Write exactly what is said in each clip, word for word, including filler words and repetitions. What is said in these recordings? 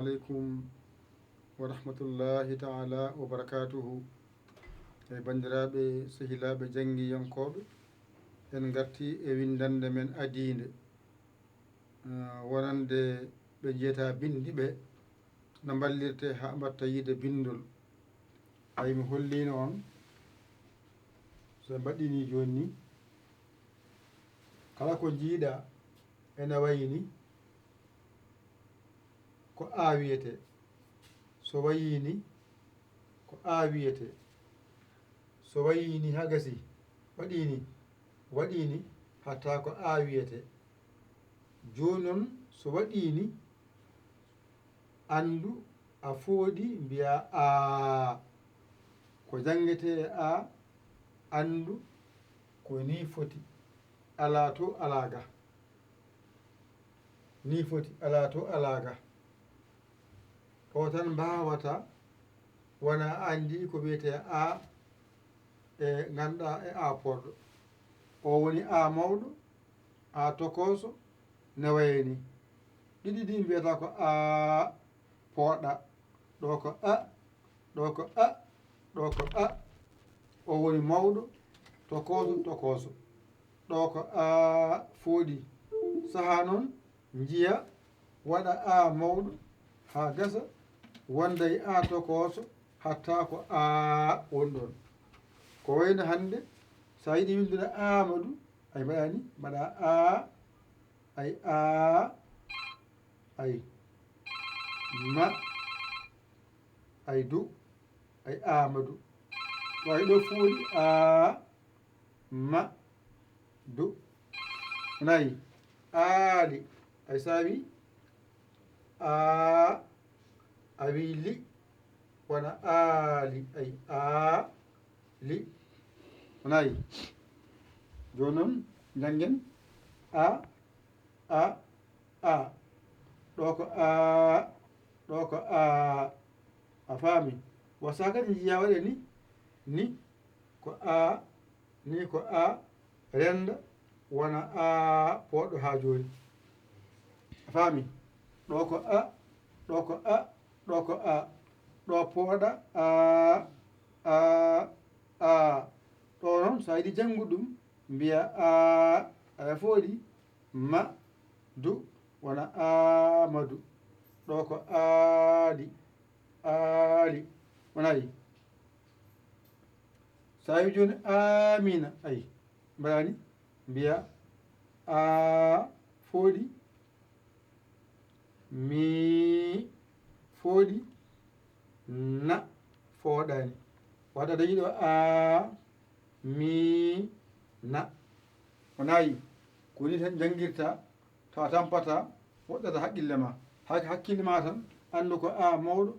Aleykum wa rahmatullahi taala wa barakatuhu. E banndiraaɓe, sehilaaɓe janngiyankooɓe, en ngarti e winndannde men adiinde, ah, wonande ɓe njeyataa binndi ɓe, no mballirtee haa mbaɗta yiide binndol. Ay, mi holliino on, so en mbaɗɗinii jooni nii, kala ko njiiɗaa ene wayi nii, ko A wiyetee. So wayii nii, ko A wiyetee. So wayii nii haa gasii, waɗii nii, waɗii nii, hatta ko A wiyetee. Jooni noon, so waɗii nii, anndu a fooɗi, mbiyaa A. Ko janngetee e A, anndu ko nii foti. Alaa to alaa ga. Nii foti, alaa to alaa ga. Ɗo tan mbaawata wona a anndi ko wiyetee A e ngannduɗaa e A pooɗɗo. O woni A mawɗo, A tokooso, ne wayi nii. Ɗiɗi ɗi mbiyata ko A pooɗɗa. Ɗo ko A, ɗo ko A, ɗo ko A. O woni mawɗo, tokooso, tokooso. Ɗo ko A fooɗi. Sahaa noon, njiya, waɗa A mawɗo haa gasa, wonda e A tokooso, hatta ko A woni ɗoon. Ko wayno hannde, so a yiɗi winndude Aamadu, ay mbaɗa ni, mbaɗa A, ay A, ay ma, ay du, ay Aamadu. Ko ay ɗo fooɗi A, ma, du. Nayi. Aali. Ay saawi. A. A wi li. Wona aali. Ay. A. Li. Nayi. Jooni noon, njanngen. A. A. A. Ɗo ko A. Ɗo ko A. A faami. Wasa kadi njiya waɗe ni. Ni. Ko A. Ni ko A rennda wona A pooɗɗo haa jooni. A faami? Ɗo ko A, ɗo ko A, ɗo ko A. Ɗo pooɗa A, A, A. Ɗo noon, so a yiɗi janngude ɗum, mbiya A, a fooɗi, ma, du, wona Aamadu. Ɗo ko Aali, Aali. Wonay? So a wi jooni, aamiina, ay, mbaɗa ni, mbiya, a fooɗi, mi fooɗi, na fooɗaani. Wata dañi ɗo, a, mi, na. Wonay? Ko ni tan janngirta, tawa tampata, woɗɗata haqqille ma. Hak-, hakkille ma tan, anndu ko a mawɗo,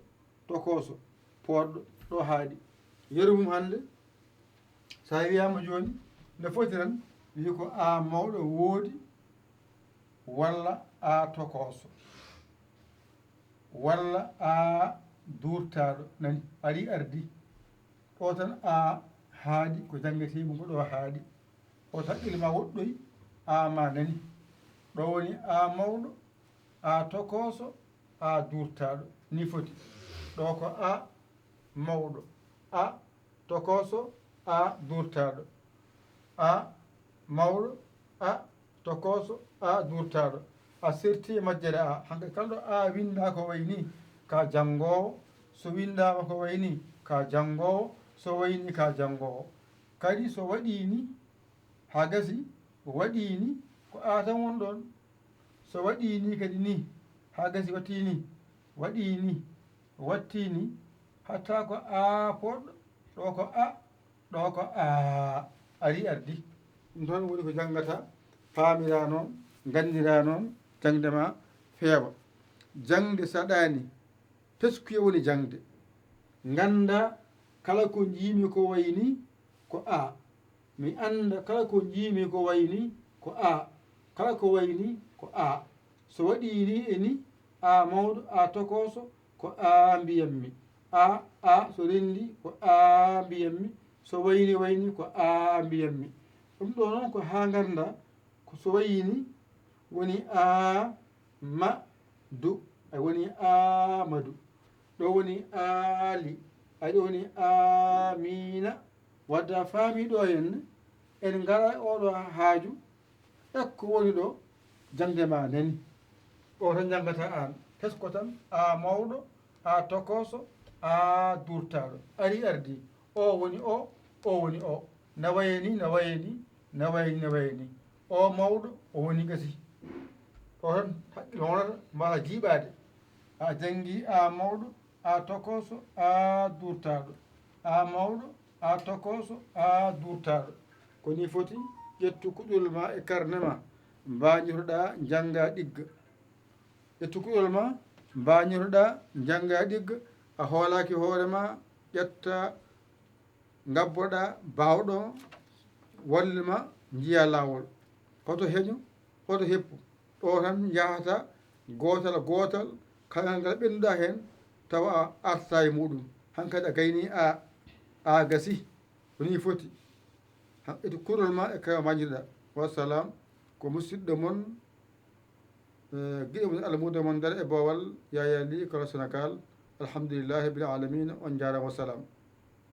tokooso, pooɗɗo, ɗo haaɗi. Yeru mum hannde, so a wiyaama jooni, no foti tan, wiyi ko a mawɗo woodi, walla a tokooso, walla a duurtaaɗo, nani, ari ardi. Ɗo tan a haaɗi, ko janngetee mum ko ɗo haaɗi. O haqqille ma woɗɗoy, a ma nani. Ɗo woni a mawɗo, a tokooso, a duurtaaɗo. Ni foti. Ɗo ko a mawɗo, a tokooso, a duurtaaɗo. A mawɗo, a tokooso, a duurtaaɗo. A serti e majjere a. Hankadi kala ɗo a winnda ko wayi ni, ka janngoowo. So winndaama ko wayi ni, ka janngoowo. So wayi ni, ka janngoowo. Kadi so waɗii ni, haa gasi, waɗii ni, ko a tan won ɗoon. So waɗii ni kadi ni, haa gasi wattii ni, waɗii ni, wattii ni, hatta ko a pooɗɗo, ɗo ko a, ɗo ko a, ari ardi. Ɗum tan woni ko janngata, paamira noon, nganndira noon, jaŋde ma feewa. Jaŋde saɗaani, teskuya woni jaŋde. Ngannda kala ko njiimi ko wayi ni, ko a. Mi annda kala ko njiimi ko wayi ni, ko a. Kala ko wayi ni, ko a. So waɗii ni e ni, a mawɗo, a tokooso, ko a mbiyanmi. A, a, so renndii, ko a mbiyanmi. So wayi ni, wayi ni, ko a mbiyanmi. Ɗum ɗo noon ko haa ngannda, ko so wayi ni, woni a, ma, du. A woni Aamadu. Ɗo woni Aali. A ɗo woni Aamiina. Wadde a faami ɗo henne, en ngara e oɗo haaju, ekko woni ɗo, jaŋde ma nani. O tan njanngata aan, tesko tan, a mawɗo, a tokooso, a duurtaaɗo. Ari ardi, o woni o, o woni o. Na waye ni, na waye ni, na waye ni, na waye ni. O mawɗo, o woni gasi. O tan haqqil wonata, mbaawa jiiɓaade. A janngi, a mawɗo, a tokooso, a duurtaaɗo. A mawɗo, a tokooso, a duurtaaɗo. Ko ni foti, ƴettu kuɗol ma e karne ma, mbañotoɗaa, njannga ɗigga. Ƴettu kuɗol ma, mbañotoɗaa, njannga ɗigga. A hoolaaki hoore ma, ƴetta, ngabboɗaa baawɗo, walli ma, njiya laawol. Hoto heño, hoto heppu. Ɗo tan njahata, gootal gootal, kala ngal ɓennuɗaa heen, tawa a artaa e muɗum. Hankadi a gayni a, a gasi. Ko ni foti. Ha, ƴettu kuɗol ma e kayo majjuɗa. Wassalam. Ko musidɗo mon, eh, giɗo mon, almuudo mon nder e boowal, Yaya Ly, Kolo Senegal. Alhamdulillahi rabbil alamina. On njaaraama, wassalam.